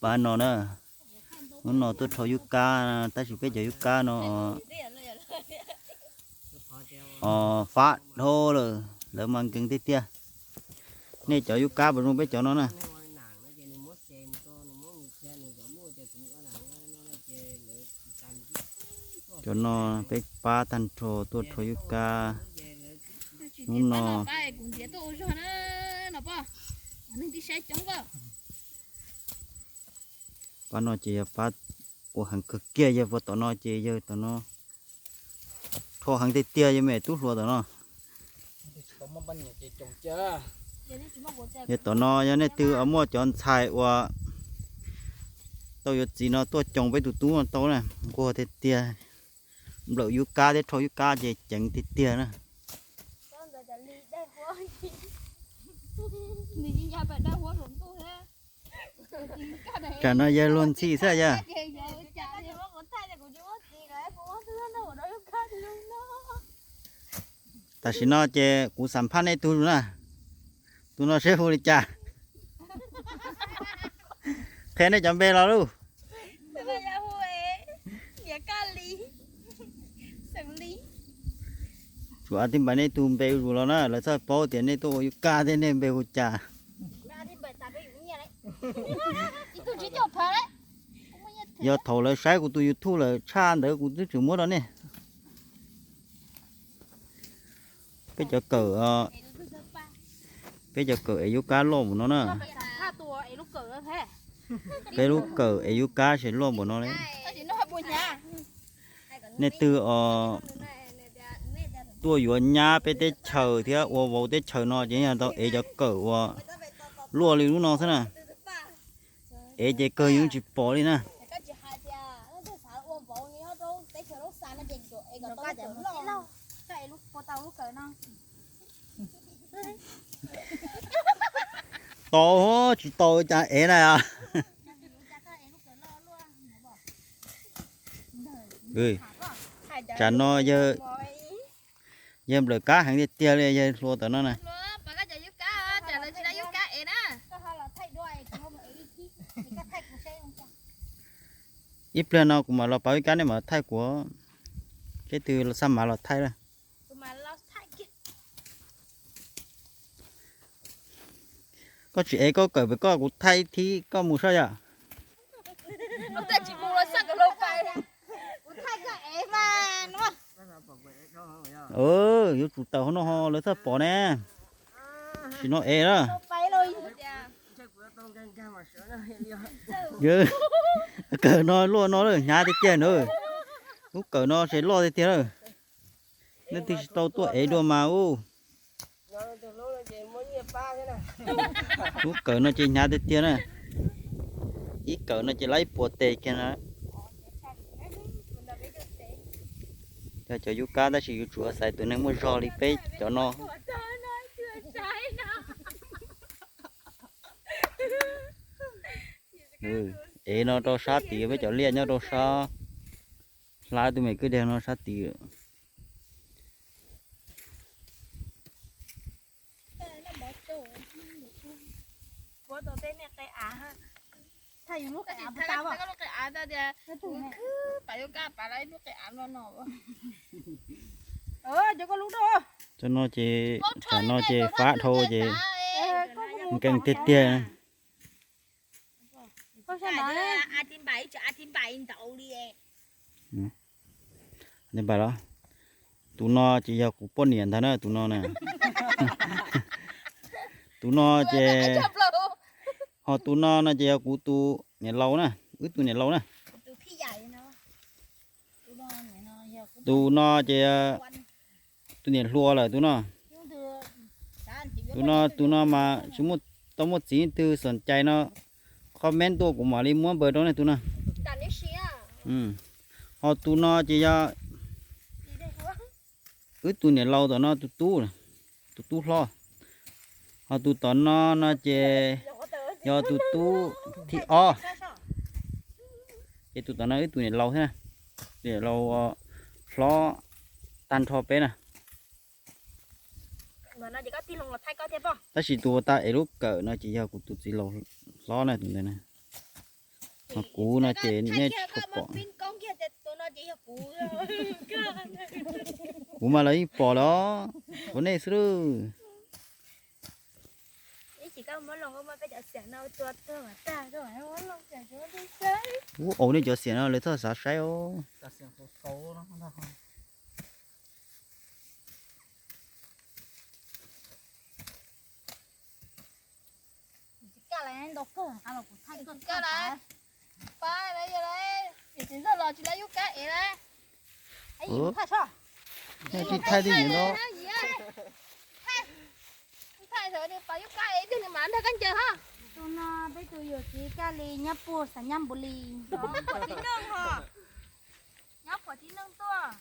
Pab no na, hnub no tuaj rho yub kab, tab sis peb cov yub kab no os, fab dhau lawm, lawv mas nkees tiag tiag. Nej cov yub kab puas zoo peb cov no na? Cov no peb pab tag nrho tuaj rho yub kab hnub no. Pab no ces yog pab ua heev kawg kiag, yawg puag tom no ces yawg tom no rho heev tiag tiag, yawg me tub hluas tom no. Yog tom no yog nej twg muaj cov ntxhais uas tau yuav txiv no tuaj coo peb tus tub no tau na, nquag tiag tiag. Nplawm yub kab thiab rho yub kab ces ceev tiag tiag na. Tsam no yawg luag ntxhi xwb yog. Tam sim no ces kuv xam phaj nej tug na, tus no seb hu li cas. Qhia nej cov npe los lauj. Tsum a tij npais nej tug npe zus los na, lawv txhaj paub tias nej tuaj ua yub kab thiab nej npe hu cas. Yog thaum lawv saib kuv tus YouTube lawm tshaj ntawd kuv twb tseem muab rau nej. Peb cov kawm, peb cov kawm ev yub kab loj npaum no na. Peb lub kawm ev yub kab ces loj npaum no li. Nej twg os tuaj yuav nyab peb teb chaws thiab ua vauv teb chaws no ces yog tau ev cov kawm uas luaj li lub no xwb na. Ev ces kawg yeej tsis pom li na. Tau, tsis tau cas ev na. Tsam no yawg nplawm kab heev tiag tiag li, yawg hluas tom no na. Ib pliag no kuv mam los pauv ib kab nej mam thaij kuv, seb twg xa mav los thaij lawm. Koj tsis ev koj kawm pem koj, kuv thaij thib koj mus saib yom. Yuav tsum tawm hauv no ho lawv txhaj pom ne. Sim no ev na. Kawm no luaj no lawm, hnyav tiag tiag na. Lub kawm no ces loj tiag tiag lawm. Nej twg tsis tau tuaj ev dua mas ub. Lub kawm no ces hnyav tiag tiag na. Ib kawm no ces lab ib puas tes kiag na. Yog cov yub kab tab sis yuav tsum xaiv tus neeg muaj zog li peb cov no. Ev no rau sab tid, peb cov liaj nyob rau sab, hla tus me kwj deg no sab tid. Cov no ces, tsam no ces fab dhau ces nkees tiag tiag. Tus no ces yog kuv poj niam ntag na, tus no na. Tus no ces, ho tus no no ces yog kuv tus niam laus na, wb tus niam laus na. Tus no ces tus niam hluas lawm tus no. Tus no, tus no mas tsis muaj, tau muaj txiv twg xom cai no, comment tuaj kuv mam li muab npawb rau nej tus no. Ho tus no ces yog wb tus niam laus tom no tus tub, tus tub hlob. Ho tus tom no no ces yog tus tub thib ob. Ces tus tom no wb tus niam laus thiab na. Niam laus hlob tag nrho peb na. Tab sis tus uas tau ev lub kawm no ces yog kuv tus txiv laus hlob na, tus ntawd na. Ho kuv no ces nej tsis pom. Kuv mas lawv yeej pom lawm os, kuv nej xwb lawm. Ub, nej cov xiam no lawv txhob xav saib os. Tsis thaij li no. Tus no peb tus yawm txiv Kab Lis nyob puag Xav Nyab Npus Lis. Nyob Khuam Txiv Neej tuaj,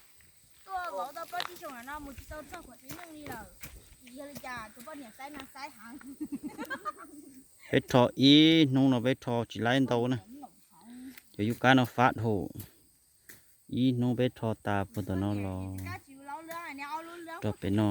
tuaj vauv tau plaub tsib xyoos no mus tsis tau txog Khuam Txiv Neej li lawm. Yog li cas tus poj niam saib no saib heev. Peb rho ib hnub no peb rho tsis laib ntau na. Cov yub kab no fab dhau. Ib hnub peb rho tas puag tom no los rau pem no.